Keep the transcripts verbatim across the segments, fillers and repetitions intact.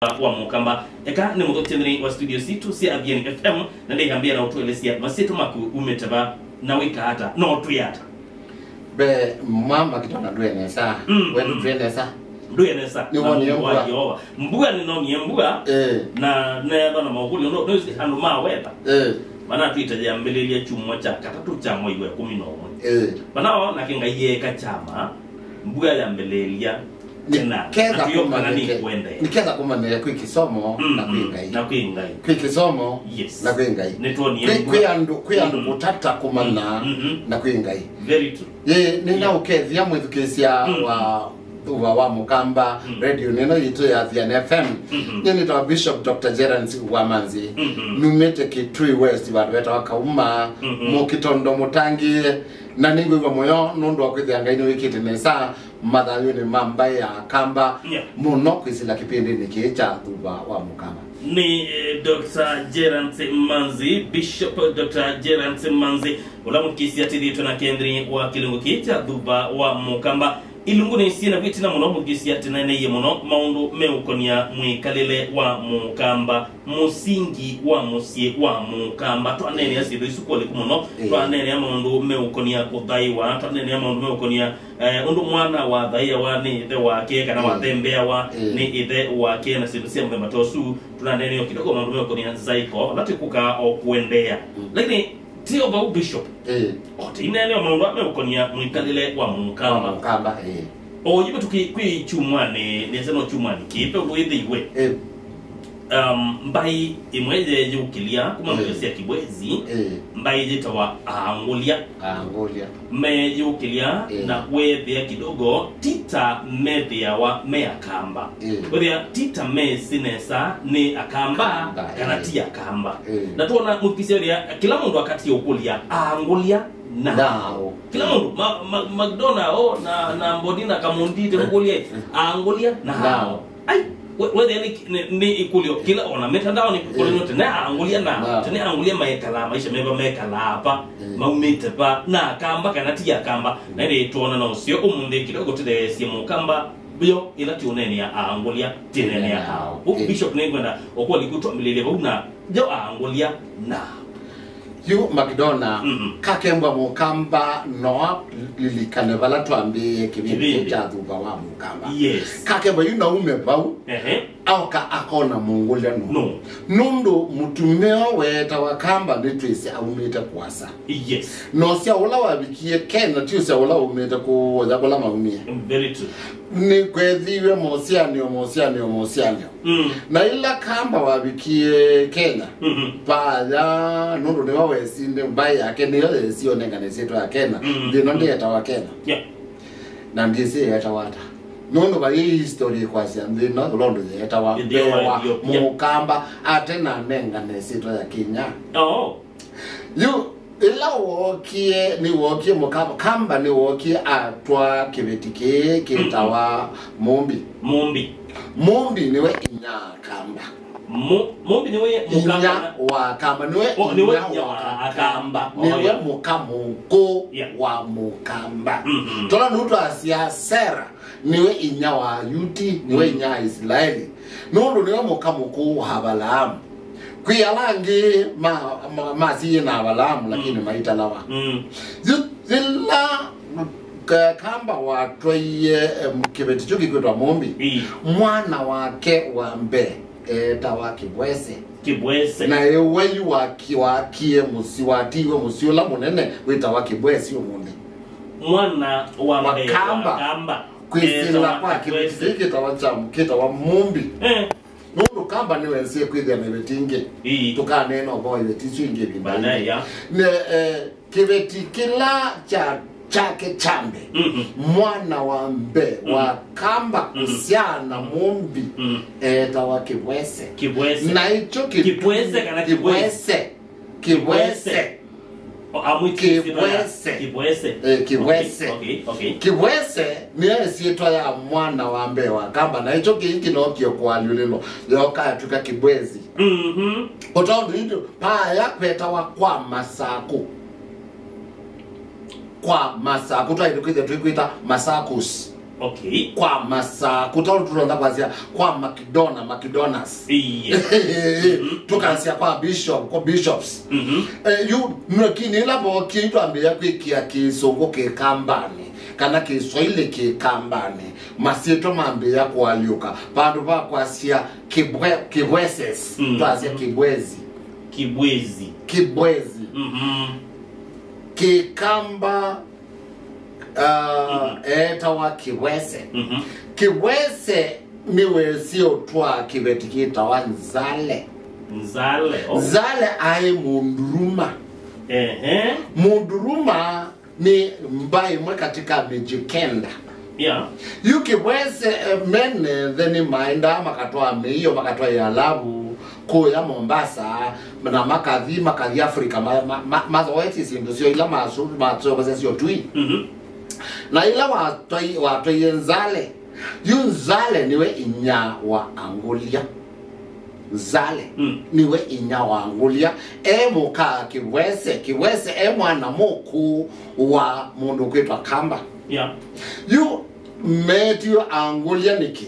wa Mũkamba. Eka nĩ mũthũkĩe nthĩnĩ wa studio sitũ sya Athiani F M, na ndĩyambĩa na ũtũelesya masyĩtwa maku umĩte va na wĩka ata, no twĩ ata? Be mama kitona ndwĩ nesa. Mm, we mm. Ndwĩ nesa. Ndwĩ nesa. Nĩ na wonie Mũndũ wa mbua. Yeova. Mbua nĩnonie mbua. Eh. Na neethwa na maũkũlyo, no, no, andũ ma weather. Eh. Manatwĩta yambĩlĩlya kyumwa kya katatũ kya mwei wa ĩkũmi na ũmwe. Eh. Manao nake Ngai yeeka kyama, mbua yambĩlĩlya tena. Nĩketha na tũyokana nĩ kũmanyĩke. Kũendeea. Nĩketha kũmanyĩka kwĩ kĩsomo. Mm, na kwĩ mm, Ngai. Na kwĩ Ngai. Kwĩ kĩsomo. Yes. Na kwĩ Ngai. Nĩtwonie kwĩ, mbua. Kwĩ andũ, kwĩ andũ. Mm-hmm. Kũtata kũmanya. Mm-hmm. Na kwĩ Ngai. Very true. Ĩĩ, nĩna ũkethĩa mwĩthukĩĩsya wa Thuva wa Mũkamba, radio nĩno yitũ ya Thiana F M. Nĩ nĩtawa Bishop Doctor Gerance Wamanzi. Numĩte Kitui West, vandũ vetawa Kauma, mũkitondo mũtangĩĩe. Na nĩngwĩw'a mũyo nũndũ wa kwĩthĩa Ngai nĩwĩkĩte nesa mathayũnĩ ma mbaĩ ya Akamba mũno kwĩsĩla kĩpĩndĩnĩ kĩĩ kya Thuva wa Mũkamba. Nĩ, eh, Doctor Gerance Manzi, Bishop Doctor Gerance Manzi, ũla mũthukĩĩsya atĩthĩtwe na kenthĩ wa kĩlungu kĩĩ kya Thuva wa Mũkamba. Ilungunĩ syĩ na vitina mũno mũthukĩĩsya atĩ naendeie mũno maũndũ meũkonia mwĩkalĩle wa Mũkamba, mũsingi wa mũsyĩ wa Mũkamba. Twaneenea syĩndũ isu kwolĩku mũno. Twaneenea maũndũ meũkonia kũthaĩwa, twaneenea maũndũ meũkonia, eh, ũndũ mwana wathaĩawa nĩ ĩthe wake, kana wathembeawa nĩ ĩthe wake, na syĩndũ sya mũthemba ta ũsu. Tũnaneenea kidogo maũndũ meũkonia nzaĩko, na tũkũkaa o kũendeea. Lakini ti o vau, Bishop. Eh. O tũineenea maũndũ ala meũkonia mwĩkalĩle wa Mũkamba. Wa Mũkamba, eh. O yu vĩtũkĩ kwĩ kyumwanĩ, nĩsĩ no kyumwanĩ kĩĩ, ve ũndũ wĩthĩiwe. Eh. Um, mbaĩ ĩmwe yeyũkĩlya kuma mbio sya Kĩbwezi, eh, mbaĩ yĩtawa Aangũlya. Aangũlya. Meyũkĩlya na weethĩa kidogo, ti ta methĩawa me Akamba. Eh. Wethĩa ti ta mesĩ nesa nĩ Akamba, Akamba, kana ti Akamba. Eh. Na twona mũthukĩĩsya wethĩa kĩla mũndũ akatie ũkũlya, Aangũlya nao. Nao. Kĩla mũndũ, ma, ma, McDonald, o, na, na Mboni na Kamundi, te ũkũlye, Aangũlya nao. Nao. Ai, we, wethĩa nĩ, nĩ, nĩ ĩkũlyo kĩla ona mitandaonĩ kũlanywa tene Aangũlya nao. Nao. Tene Aangũlya maekalaa maisha meva, mekalaa va, maumĩte va, na Akamba kana ti Akamba. Na ĩndĩ twona na ũseo ũmũnthĩ kidogo tũtheesye Mũkamba vyo ĩla tũneenea Aangũlya, tũneenea nao. Ũu Bishop nĩngwenda ũkwolĩku twambĩlĩlye vau na yo Aangũlya nao. Yu McDonald, kakembwa Mũkamba no lilikane vala twambĩĩe kĩvĩndĩ kya Thuva wa Mũkamba. Yes. Kakembwa yu naume vau, aoka akona Mũngũlya no. No. Nũndũ mũtumĩa weetawa Kamba nĩtwĩsĩ aumĩte kũasa. Yes. No sya ũla wavikie Kenya, ti sya ũla umĩte kũũya kũla maumie. Very true. Nĩkwethiwe mosianĩo, mosianĩo, mosianĩo. Mm. Na ĩla Kamba wavikie Kenya, vaya, nũndũ nĩwe wesinde, mbaĩ yake nĩyo yesie ũnengane syĩtwa ya Kenya, nthĩ ĩno ndĩetawa Kenya. Yeah. Na ndyĩsĩ yeetawa ata. Nũndũ vai history ĩkwasya nthĩ ĩno, ũla ũndũ yeetawa, nthĩ ya Ethiopia. Mũkamba ate na anengane syĩtwa ya Kenya. Oh. Yu, ĩla wookie, nĩwookie Mũkamba, Kamba nĩwookie atwaa kĩveti kĩĩ kĩtawa Mũmbi. Mũmbi. Mũmbi nĩwe inya Kamba. Mu-, Mũmbi nĩwe Mũkamba. Inya wa Kamba, nĩwe inya wa Akamba. Nĩwe mũka mũkũũ wa Mũkamba. Tola nũtwasya Sera, nĩwe inya wa Ayuti, nĩwe inya wa Isilaeli. Nũndũ nĩwe mũka mũkũũ wa Avalaamu. Kwĩ ala angĩ ma, ma, masiie na Avalaamu, lakini maitalawa. Yu, yĩla Ka-, Kamba watwaie, em, kĩveti kyu kĩkwĩtwa Mũmbi, mwana wake wa mbee eetawa Kĩbwese. Kĩbwese. Na ĩwe yu waki-, wakie mũsyĩ, watiiwe mũsyĩ ũla mũnene wĩtawa Kĩbwesi ũmũnthĩ. Mwana wa mbee wa Kamba. Kamba. Kwĩsĩla kwa kĩveti kĩtawa kya, kĩtawa Mũmbi. Eh. Nũndũ Kamba nĩwesie kwĩthĩa na iveti ingĩ. Ii. Tũkaneena ũvoo wa iveti isu ingĩ ĩvinda baadaye, ya. Ne, eh, kĩveti kĩla kya, kyake kya mbee, mwana wa mbee wa Kamba kũsyaa na Mũmbi eetawa Kĩbwese. Kĩbwese. Na ĩkyo kĩ-, Kĩbwese kana Kĩbwese? Kĩbwese. Kĩbwese. O, amwĩtie Kĩbwese. Kĩbwese. Eh, Kĩbwese. Okay, okay, okay. Kĩbwese nĩyo ĩsyĩtwa ya mwana wa mbee wa Kamba, na ĩkyo kĩĩ kĩnookie kũalyũlĩlwa, yooka yatw'ĩka Kĩbwesi. Mhm. O tondũ itũ, paya kwetawa kwa Masakũ. Kwa Masakũ, twaĩle kwĩthĩa twĩkwĩta Masakũs. Okay. Kwa Masaku, tau tũtonya kwasya kwa McDonald, McDonald's. Iye. Tũkasya kwa bishop, kwa bishops. Mhm. Eh, yu, lakini ĩla vokie twambĩĩa kwĩkĩa Kĩsũngũ Kĩkambanĩ, kana Kĩswaili Kĩkambanĩ, masyĩtwa mambĩĩa kũalyũka. Vandũ va kwasya Kĩbwe-, Kĩbweses, mhm, twasya Kĩbwezi. Kĩbwezi. Kĩbwezi. Mhm. Kĩkamba, uh, mhm, eetawa Kĩbwese. Mhm. Kĩbwese nĩwesie ũtwaa kĩveti kĩtawa Nzale. Nzale, oh. Nzale aĩ Mũnduruma. Ehe. Mũnduruma nĩ mbaĩ ĩmwe katika mĩsyĩ kenda. Yeah. Yu Kĩbwese, eh, mene the nĩmaendaa makatwaa mĩio, makatwaa ĩalavu kũya Mombasa, na makathi, makathi Africa, ma, ma, ma, mathoetie syĩndũ syoo ila masu-, maseũvasya syo twi. Mhm. Na ila watwai-, watwaie Nzale, yu Nzale nĩwe inya wa Angũlya. Nzale, mm, nĩwe inya wa Ngũlya. E mũka Kĩbwese, Kĩbwese e mwana mũkũũ wa mũndũ ũkwĩtwa Kamba. Yeah. Yu meetiwe Angũlya nĩkĩ?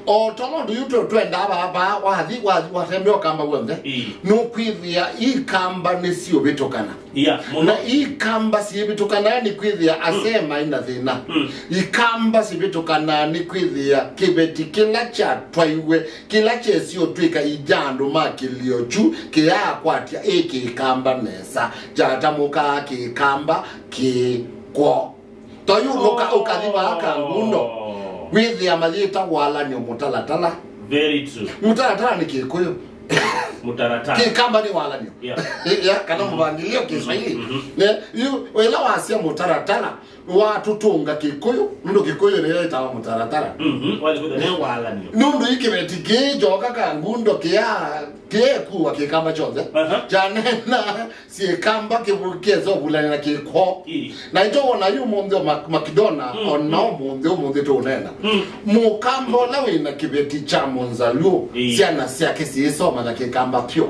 O tondũ yu tũ-, twendaa vaa, vaa, wathi, wathi, watembea Ũkamba w'onthe, ii, nũkwĩthĩa Ikamba nĩsiũvĩtũkana. Yeah, mũno. Na Ikamba syĩvĩtũkana nĩkwĩthĩa, mm, asee maĩ na thĩna. Mm. Ikamba syĩvĩtũkana nĩkwĩthĩa kĩveti kĩla kyatwaiwe, kĩla kyesi ũtw'ĩka ija andũ ma kĩlĩo kyu, kĩyaakwatya ĩ Kĩkamba nesa, kyatamũkaa Kĩkamba kĩ kwoo. To yu ũka-, ũkathi vaa Kangundo, wĩthĩa mayĩta walan'yo mũtalatala. Very true. Mũtalatala nĩ Kĩkũyũ. Mũtaratara. Kĩkamba nĩ walan'yo. Yeah. Yeah, kana, mm-hmm, mũvangĩlĩo Kĩswahili. Mm-hmm. Ne, yu, ĩla wasya mũtaratala, watũtũnga Kĩkũyũ, nũndũ Kĩkũyũ nĩyo ĩtawa mũtaratara. Mm-hmm. Wali kwĩthĩa nĩ walan'yo. Nũndũ yu kĩveti kĩĩ kyoka Kangundo kĩa, kĩekuwa Kĩkamba kyonthe. Aha. Kyanena Syĩkamba kĩvu-, kĩesa ũvulany'a na kĩkwoo. Ii. Na nĩkyo wona yu ũmũnthĩ o Ma-, Makidona, mm, o na, mm, ũmũnthĩ, ũmũnthĩ tũũneena. Mm. Mũkamba ũla wĩ na kĩveti kya Mũnzaluo, ii, syana syake syĩsoma na Kĩkamba pure.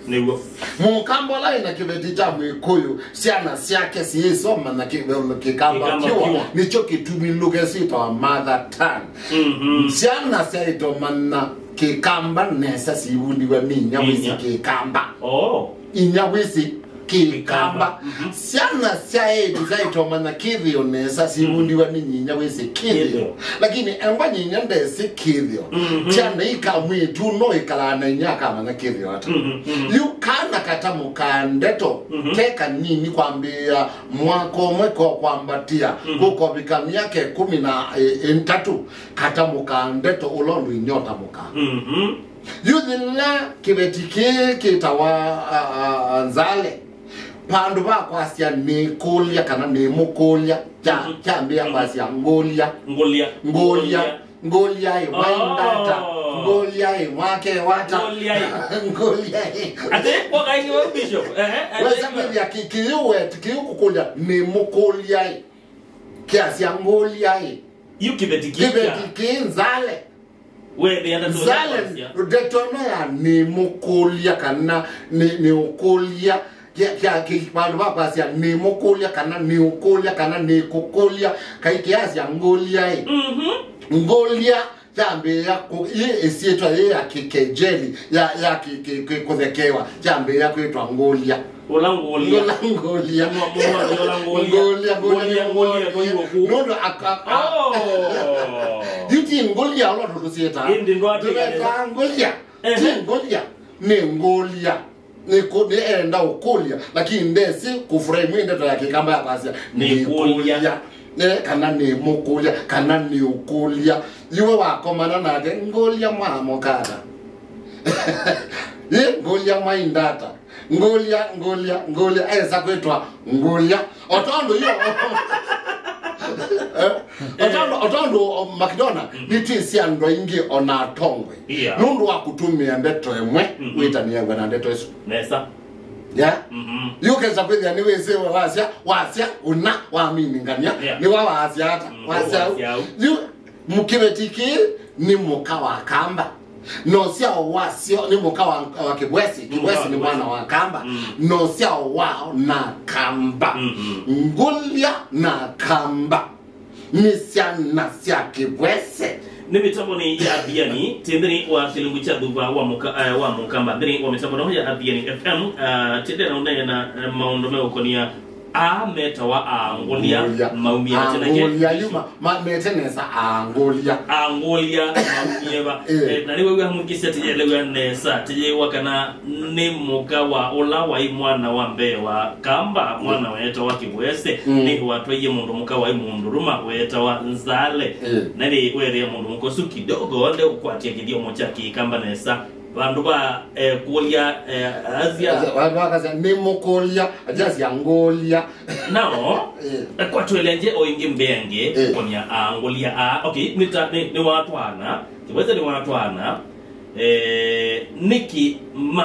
Nĩw'o. Mũkamba ũla wĩ na kĩveti kya Mwĩkũyũ, syana syake syĩsoma na kĩ-, Kĩkamba, Kĩkamba pure. Pure. Nĩkyo kĩtumi lũka syĩtawa mother tongue. Mhm. Syana syaĩtwe mana Kĩkamba nesa syĩvundiw'a nĩ inya wĩsĩ, inya, Kĩkamba. Oh. Inya wĩsĩ Kĩkamba. Kĩkamba. Mhm. Syana sya eĩtu syaĩtwe mana Kĩthĩo nesa syĩvundiw'a nĩ nyinya wĩsĩ Kĩthĩo. Kĩthĩo. Lakini engwa nyinya ndesĩ Kĩthĩo. Mhm. Kyana ĩka mwĩĩtu no ĩkalaa na inya akamanya Kĩthĩo ata? Mhm, mhm. Yu kana katamũkaa ndeto, mhm, ke kanini kwambĩĩa mwaka ũmwe ko kwambatĩa, mhm, kũkovika myaka ĩkũmi na ĩtatũ, katamũkaa ndeto ũla ũndũ inya ũtamũkaa. Mhm. Yu yĩla kĩveti kĩĩ kĩtawa, a, a, a, Nzale, vandũ va kwasya nĩkũlya kana nĩmũkũlya, kya-, mhm, kyambĩĩa, mhm, kwasya ngũlya. Ngũlya. Ngũlya. Ngũlya. Ngũlya ĩ, mwaindata. Oh. Ngũlya ĩ, mwake wata. Ngũlya ĩ. Ngũlya ĩ. Ate, kwa kaini wa bishop. Ehe, ate. Wesa kwĩthĩa kĩ-, kĩyũ wet-, kĩyũ kũkũlya, nĩmũkũlya ĩ. Kĩasya ngũlya ĩ. Yu kĩveti kĩkya. Kĩveti kĩ Nzale. Wethĩa ndeto Nzale, ĩla wasya. Ndeto ĩno ya nĩmũkũlya kana nĩ, nĩũkũlya, kya, kya, kĩ, vandũ va kwasya nĩmũkũlya kana nĩũkũlya kana nĩkũkũlya, kaĩ kĩasya ngũlya ĩ. Mhm. Ngũlya yambĩĩa kũ-, yĩ ĩsyĩtwa yĩ ya kĩkenjeli, ya, ya kĩ, kĩ, kĩ, kũthekewa, yambĩĩa kwĩtwa ngũlya. Ũla ngũlya. Ũla ngũlya. Mũno, mũno, ũla ngũlya. Ngũlya, ngũlya, ngũlya, ngũlya. Ngũlya, ngũlya, ngũlya. Nũndũ aka-, a-, oh, yu ti ngũlya ũla tũtũsyĩtaa. Ĩndĩ ndwatwĩka. Tũvetaa ngũlya. Ehe. Ti ngũlya. Nĩ ngũlya. Nĩ kũ-, nĩ enda ũkũlya. Lakini ndesĩ kũframe ndeto ya Kĩkamba ya kwasya. Nĩ ngũlya. Nĩ ngũlya. Eh, kana nĩ mũkũlya, kana nĩ ũkũlya. Iwe wakomana nake, ngũlya mwamũkata. Ĩ, ngũlya mwaindata. Ngũlya, ngũlya, ngũlya, esa kwĩtwa ngũlya. O tondũ yo. Eh, o tondũ, o tondũ, o, Makidona, mm, nĩtwĩsĩ andũ aingĩ o na atongwe. Yeah. Nũndũ wa kũtũmĩa ndeto ĩmwe, mm-hmm, wĩtanĩaw'a na ndeto ĩsu. Nesa. Yeah? Mm-hmm. Yu ũkesa kwĩthĩa nĩwĩsĩ wasya, wasya, ũna, waminingania, yeah, nĩwa wasya ata? Mm, wasya, wasya u. Yu, kĩveti kĩĩ nĩ mũka wa Kamba. Na ũsyao wasyo nĩ mũka wa, wa Kĩbwesi. Nĩ mũka wa Kĩbwesi. Kĩbwesi nĩ mwana wa Kamba. Mm. Na ũsyao wao na Kamba. Mm-hmm. Ngũlya na Kamba. nĩ syana sya Kĩvwese. Nĩ mĩtambonĩ ya Athiani, ti nthĩnĩ wa kĩlungu kya thuva wa mũka, eh, wa mũkamba, nthĩnĩ wa mĩtambo no ya Athiani F M, ah, tĩndĩ na ũneena, eh, maũndũ meũkonia aa metawa angũlya. Angũlya. Maumie va tena kĩ? Angũlya yu ma- ma- mete nesa angũlya. Angũlya maumie va. Eh. Eh, na nĩwew'a mũkĩsya tĩyelew'a nesa, tĩyĩwa kana nĩ mũka wa ũla waĩ mwana wa mbee wa Kamba, mwana weetawa Kĩvwese, mm, nĩ watwaie mũndũ mũka waĩ mũndũrũma weetawa Nzale. Mm. Na nĩ weethĩa mũndũ mũka ũsu kidogo ndeũkwatya kĩthyomo kya Kĩkamba nesa. Vandũ va, eh, kũlya, eh, asya. Vandũ vakasya, nĩmũkũlya, akyasya ngũlya. Nao, eh, kwatwelengye o ĩngĩ mbeange, eh, kũkonia angũlya aa. Okay, nĩ ta, nĩ, nĩ watwana, Kĩvwese nĩ watwana, eh, nĩkĩ ma